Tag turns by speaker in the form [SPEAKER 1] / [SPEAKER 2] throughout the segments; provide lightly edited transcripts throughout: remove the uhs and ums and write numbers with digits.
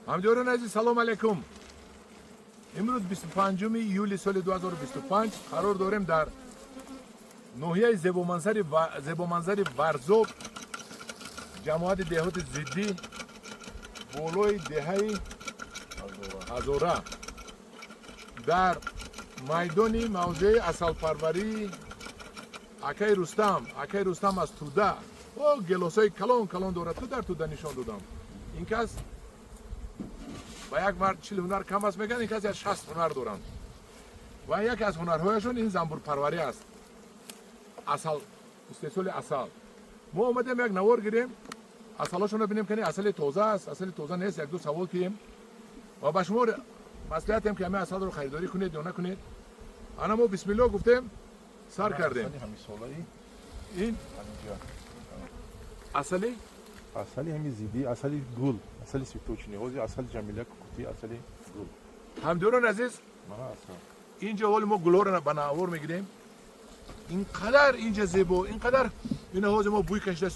[SPEAKER 1] Ҳамдиёрони азиз, салом алейкум. Имрӯз 25 июли соли 2025 қарор дорем дар ноҳияи зебоманзари Варзоб, ҷамоати деҳоти Зиддӣ, болои деҳаи Ҳазора, дар майдони мавзеи асалпарварии акаи Рустам. Акаи Рустам аз Туда о гелосҳои калон калон дорад, ту дар Туда нишон додам. Ин кас ба як мард 40 ҳунар кам аст мегӯянд, ин кас як 60 ҳунар доранд ва яке аз ҳунарҳояшон ин замбурпарварӣ аст, асал, истеҳсоли асал. Мо омадем як навор гирем, асалҳошонро бинем, кани асали тоза аст, асали тоза нест, як-ду савол кием ва ба шумо маслиҳатем, ки ҳамин асалро харидорӣ кунед ё накунед. Ана мо бисмилло гуфтем, сар кардем. Ин асали
[SPEAKER 2] Асали ҳами зидди, асали гул, асали цветочный, ҳозир асали ҷамила кукути, асали гул.
[SPEAKER 1] Ҳамдиёрони азиз,
[SPEAKER 2] Мана асал.
[SPEAKER 1] Инҷо ҳоли мо гулҳоро ба навор мегирем. Ин қадар инҷа зебо, ин қадар ина ҳозир мо бӯй кашида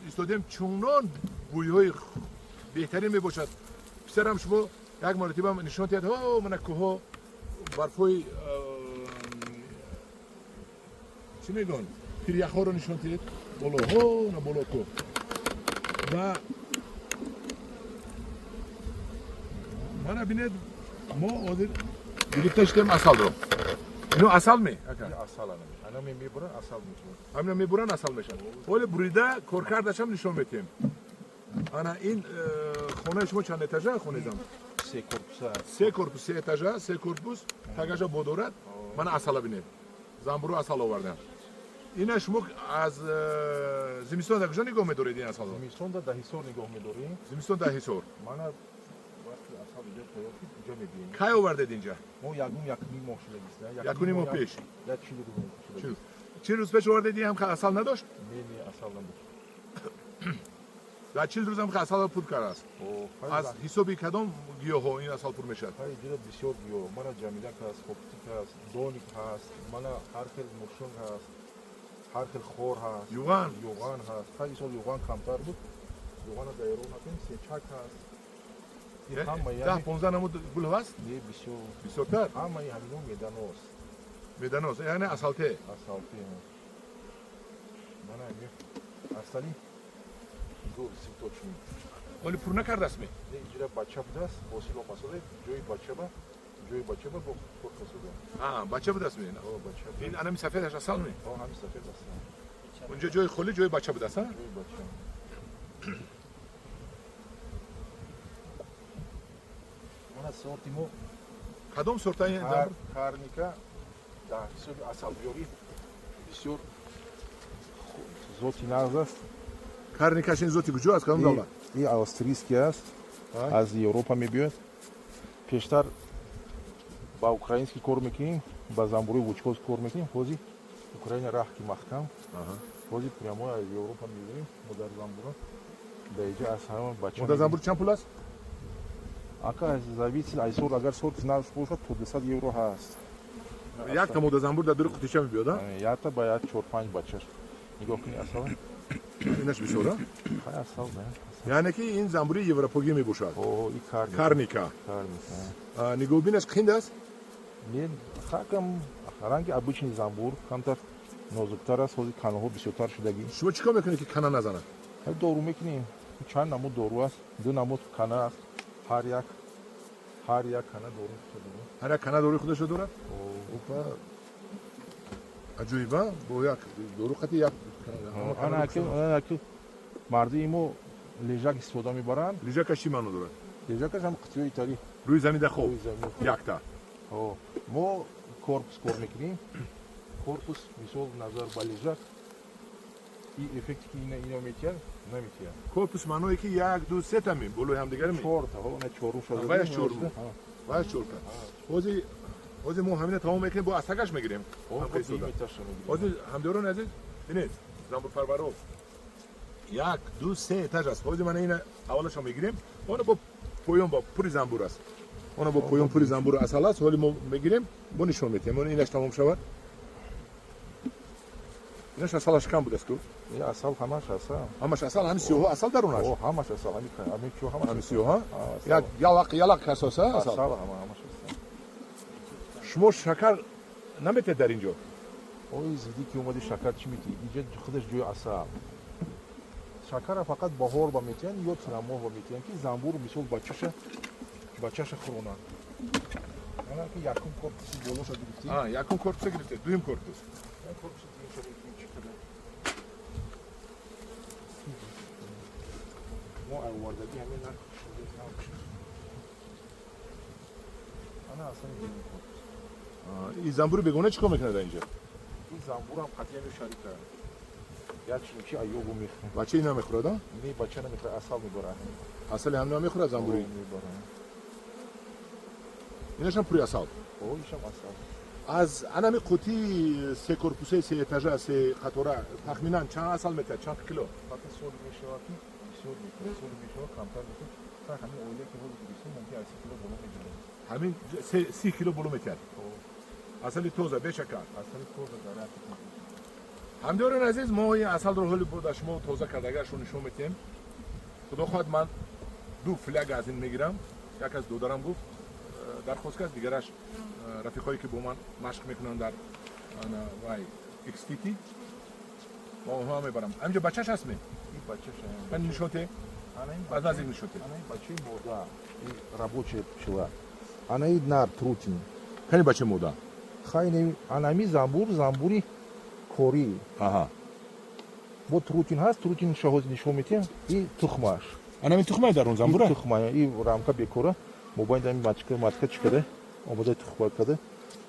[SPEAKER 1] истодем, чунон бӯйҳои беҳтарин мебошад. Писарам, шумо як маротиба нишон диҳад. Ҳо, мана кӯҳҳо, барфҳои, чӣ мегӯянд, пиряхҳоро нишон диҳед. Боло, ҳо, на боло кӯҳ ва мана бинед, мо ҳозир гирифта шудем асалро. Ино асал ме, ака?
[SPEAKER 2] Асал ана мебуран, асал мешавад.
[SPEAKER 1] Ҳамина мебуран, асал мешавад. Ҳоле бурида коркардашам нишон метиҳем. Ана ин хонаи шумо чанд этажа, хонаи зам?
[SPEAKER 2] Се корпуса.
[SPEAKER 1] Се корпус, се этажа, се корпус, тагаша бодорад. Мана асала бинед, замбуру асал овардам. Ина шумо аз зимистон дар куҷо нигоҳ медоред ин асалро?
[SPEAKER 2] Зимистон дар Ҳисор нигоҳ медорем.
[SPEAKER 1] Зимистон дар Ҳисор.
[SPEAKER 2] Мана вақти асал иҷо тайёр шуд, иҷо мебием.
[SPEAKER 1] Кай овардед инҷа?
[SPEAKER 2] Мо ягум якним моҳ шудагист.
[SPEAKER 1] Якуним моҳ пеш?
[SPEAKER 2] Як 40 рӯз.
[SPEAKER 1] 40 рӯз пеш овардед, ин ҳам асал надошт?
[SPEAKER 2] Не, не, асал надошт.
[SPEAKER 1] Дар 40 рӯз ҳам асалро пур кардааст. Аз ҳисоби кадом гиёҳҳо ин асал пур мешавад?
[SPEAKER 2] Иҷода бисёр гиёҳ. Мана ҷамилак ҳаст, хоптик ҳаст, доник ҳаст, мана ҳар хел муршун ҳаст, ҳар хел хор ҳаст.
[SPEAKER 1] Юған.
[SPEAKER 2] Юған ҳаст. Хай, сол юған камтар буд, юғана даёро накунем. Сечак ҳаст.
[SPEAKER 1] 10-15 намуд гул ҳаст?
[SPEAKER 2] Не, бисёр.
[SPEAKER 1] Бисёртар.
[SPEAKER 2] Ҳамаи ҳамино меданос.
[SPEAKER 1] Меданос, яъне асалте.
[SPEAKER 2] Асалте. Мана асали гул цветочный.
[SPEAKER 1] Ҳоли пур накардааст ме?
[SPEAKER 2] Не, иҷра бача будааст, ҳосил омасода, ҷои бачаба бо пур касуда.
[SPEAKER 1] Бача будааст ме?
[SPEAKER 2] Бача.
[SPEAKER 1] Ин анами сафедаш асал ме?
[SPEAKER 2] Ҳами сафед асал.
[SPEAKER 1] Унҷо ҷои холӣ, ҷои бача будааст, а?
[SPEAKER 2] Ҷои бача. Мана сорти мо.
[SPEAKER 1] Кадом сорта ин?
[SPEAKER 2] Карника дар ҳисоби асалбиёрӣ бисёр зоти нағз аст.
[SPEAKER 1] Карникаш ин зоти куҷо аст, кадом давлат?
[SPEAKER 2] И австрийский аст, аз Европа мебиёяд. Пештар ба украинский кор мекунем, ба замбурои вучкоз кор мекунем. Ҳозир Украина раҳ ки маҳкам, ҳозир прямо аз Европа мебирем модарзамбура. Дар иҷа аз ҳама бача.
[SPEAKER 1] Модарзамбур чанд пул аст?
[SPEAKER 2] Ака, зависит аз сорт. Агар сорти нағз бошад, то 200 евро ҳаст.
[SPEAKER 1] Якта модарзамбур дар дури қутича мебиёд, а?
[SPEAKER 2] Якта ба як чор-панҷ бачаш. Нигоҳ кунӣ, асал.
[SPEAKER 1] Инаш бисёр, а?
[SPEAKER 2] Хай, асал да.
[SPEAKER 1] Яъне ки ин замбури европогӣ мебошад.
[SPEAKER 2] О, и карника.
[SPEAKER 1] Карника.
[SPEAKER 2] Карника.
[SPEAKER 1] Нигоҳубинаш қинд аст?
[SPEAKER 2] Не, хакам ранги обычный замбур, камтар нозуктар аст. Ҳозир канаҳо бисёртар шудагӣ.
[SPEAKER 1] Шумо чӣ кор мекунед, ки кана назанад?
[SPEAKER 2] Дору мекунем. Чанд намуд дору аст, ду намуд кана аст. Ҳар як кана дору худашо дорад.
[SPEAKER 1] Ҳар як кана доруи худашо дорад. Опа, аҷоиба, бо як дору қати як.
[SPEAKER 2] Ана ки мардуми мо лежак истифода мебаранд.
[SPEAKER 1] Лежакаш чӣ маъно дорад?
[SPEAKER 2] Лежакаш ҳам қитиёи тари.
[SPEAKER 1] Рӯи замида хоб якта.
[SPEAKER 2] Мо корпус кор мекунем. Корпус, мисол, назар ба лежак и эффекти ки ина метиҳад, наметиҳад.
[SPEAKER 1] Корпус маъное ки як, ду, сета ми болои ҳамдигар ми?
[SPEAKER 2] Чорта, на чорум шуда.
[SPEAKER 1] Ваяш чорум, ваяш чорта. Ҳозир мо ҳамина тамом мекунем, бо астагаш мегирем. Ҳозир, ҳамдиёрони азиз, бинед, замбурпарваро, як, ду, се этаж аст. Ҳозир мана ина аввалашо мегирем, она бо поён бо пури замбур аст, она бо поён пури замбур асал аст. Ҳоли мо мегирем, бо нишон метиҳем, он инаш тамом шавад. Инаш асалаш кам будааст ку?
[SPEAKER 2] Асал ҳамаш асал.
[SPEAKER 1] Ҳамаш асал, ҳами сиёҳо асал дарунаш?
[SPEAKER 2] О, ҳамаш асал, ҳами чо ҳамаш.
[SPEAKER 1] Ҳами сиёҳо? Як ялақ ялақ касоса асал.
[SPEAKER 2] Асал ҳама ҳамаш асал.
[SPEAKER 1] Шумо шакар наметед дар инҷо?
[SPEAKER 2] Ой, зидӣ ки омади шакар чӣ метиҳӣ? Инҷа худаш ҷои асал. Шакара фақат баҳор ба метиҳанд ё тирамоҳ ба метиҳанд, ки занбур мисол бачаша хӯронад. Ана ки якум корпуси болоша гирифтӣ.
[SPEAKER 1] А, якум корпуса гирифтед, дуюм корпус.
[SPEAKER 2] Корпуси дуюмша мекунем, чӣ қадар. Мо овардагӣ ҳамин нарх шуда. Ана аслан дуюм корпус.
[SPEAKER 1] И занбури бегона чӣ кор мекунад дар инҷа?
[SPEAKER 2] Ин занбурам қатъиян шарика. Як чинчи айёбу мехӯрад.
[SPEAKER 1] Бача ина мехӯрад, а?
[SPEAKER 2] Не, бача намехӯрад, асал мебарад.
[SPEAKER 1] Асали ҳам намехӯрад занбури?
[SPEAKER 2] Мебарад.
[SPEAKER 1] Инашам пури асал?
[SPEAKER 2] О, ишам асал.
[SPEAKER 1] Аз анами қутии се корпусаи се этажа, се қатора тахминан чанд асал метиҳад, чанд кило?
[SPEAKER 2] Фақат соли мешавад ки бисёр мекунад, соли мешавад камтар мекунад. Та ҳамин оила ки ҳозир гирифтем, мумкин аз 30 кило боло мегирад.
[SPEAKER 1] Ҳамин 30 кило боло метиҳад? Асали тоза, бешакар?
[SPEAKER 2] Асали тоза дар
[SPEAKER 1] ҳамдиёрони азиз, мо ин асалро ҳоли бо шумо тоза кардагаашро нишон метиҳем. Худо хоҳад ман ду фляга аз ин мегирам. Як аз додарам гуфт, дархост кард, дигараш рафиқҳое ки бо ман машқ мекунанд дар вай XTT, ва онҳо мебарам. Ҳаминҷо бачаш ҳаст ме?
[SPEAKER 2] Ин бачаш.
[SPEAKER 1] Ман нишон те? Аз наздик нишон те.
[SPEAKER 2] Ана ин бачаи мода, ин рабочая пчела. Ана ин нар трутин.
[SPEAKER 1] Кани бачаи мода?
[SPEAKER 2] Хайне, ана ҳамин занбур, занбури корӣ.
[SPEAKER 1] Аҳа.
[SPEAKER 2] Бо трутин ҳаст, трутин шаҳоз нишон метиҳам, и тухмаш.
[SPEAKER 1] Ана ҳамин тухмай дар он занбура?
[SPEAKER 2] Тухмай, и рамка бекора. Мобайн ҳамин матка чӣ када? Омода тухма када.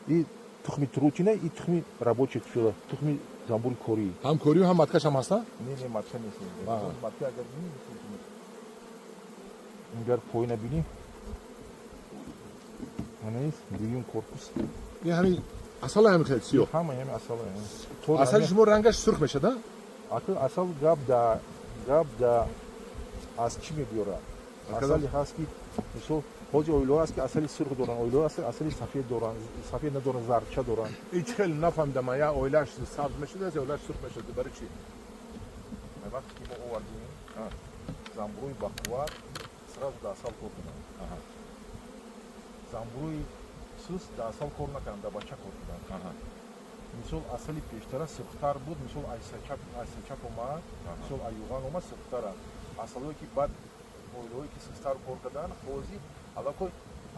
[SPEAKER 2] И тухми трутина, и тухми рабочая пчела, тухми занбури корӣ.
[SPEAKER 1] Ҳам корию ҳам маткаш ҳам ҳаста?
[SPEAKER 2] Не, не, матка нест. Матка агар бинӣ, агар поина бинӣ, ана ин дуюм корпус.
[SPEAKER 1] Ин ҳамин асал ҳамин хел сиёҳ.
[SPEAKER 2] Ҳама ҳамин асал.
[SPEAKER 1] Асали шумо рангаш сурх мешад, а?
[SPEAKER 2] Акл асал гап да аз чӣ мебиёрад? Асали ҳаст ки мисол ҳозир оилаҳо ҳаст ки асали сурх доранд, оилаҳо ҳаст асали сафед доранд, сафед надоранд, зардча доранд.
[SPEAKER 1] Ҳеҷ хел нафаҳмидам, я оилааш сабз мешуд, я оилааш сурх мешуд, барои чӣ?
[SPEAKER 2] Вақте ки мо овардем, занбурои бақувват сразу да асал кор кунанд. Занбурои суст да асал кор накунанд, да бача кор кунанд. Мисол асали пештара сурхтар буд, мисол айсачап омад, мисол аюған омад, сурхтара. Асалое ки баъд оилаҳое ки сустар кор карданд, ҳозир аллакай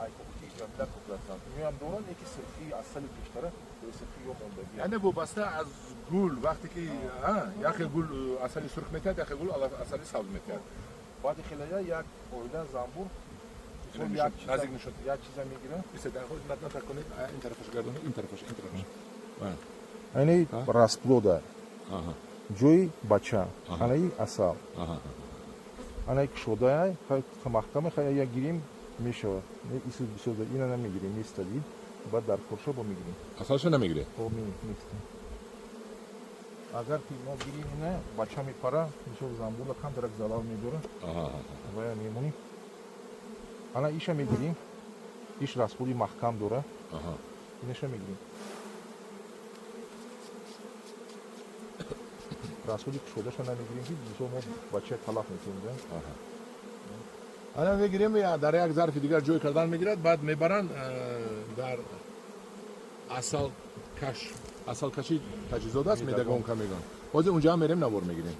[SPEAKER 2] айкокути ҷамила кор карданд. Инҳоям доранд, яки сурхии асали пештара сурхии ё мондагӣ.
[SPEAKER 1] Яъне вобаста аз гул, вақте ки яке гул асали сурх метиҳад, яке гул асали сабз метиҳад.
[SPEAKER 2] Баъди хелая як оила занбур як чиза мегирад.
[SPEAKER 1] Ин тарафаш гардонед, ин тарафаш, ин тарафаш.
[SPEAKER 2] Ани расплода. Ҷои бача, анаи асал. Анаи кушода, маҳкама хай як гирим мешавад. Исус бисёр ина намегирем, местади. Баъд дар коршо бо мегирем.
[SPEAKER 1] Асалша намегиред?
[SPEAKER 2] О, места. Агар ки мо гирим ина, бача мепара, мисол занбурла камтарак залал мебора. Вая мемонем. Ана иша мегирим. Иш расплоди маҳкам дора. Инаша мегирим. Расходи кушодаша намегирем, ки мисол мо бача талаф мекунем.
[SPEAKER 1] Ана мегирем, дар як зарфи дигар ҷой кардан мегирад, баъд мебаранд дар асалкаш. Асалкаши таҷҳизот аст, медагонка мегӯянд. Ҳозир унҷа ҳам мерем, навор мегирем.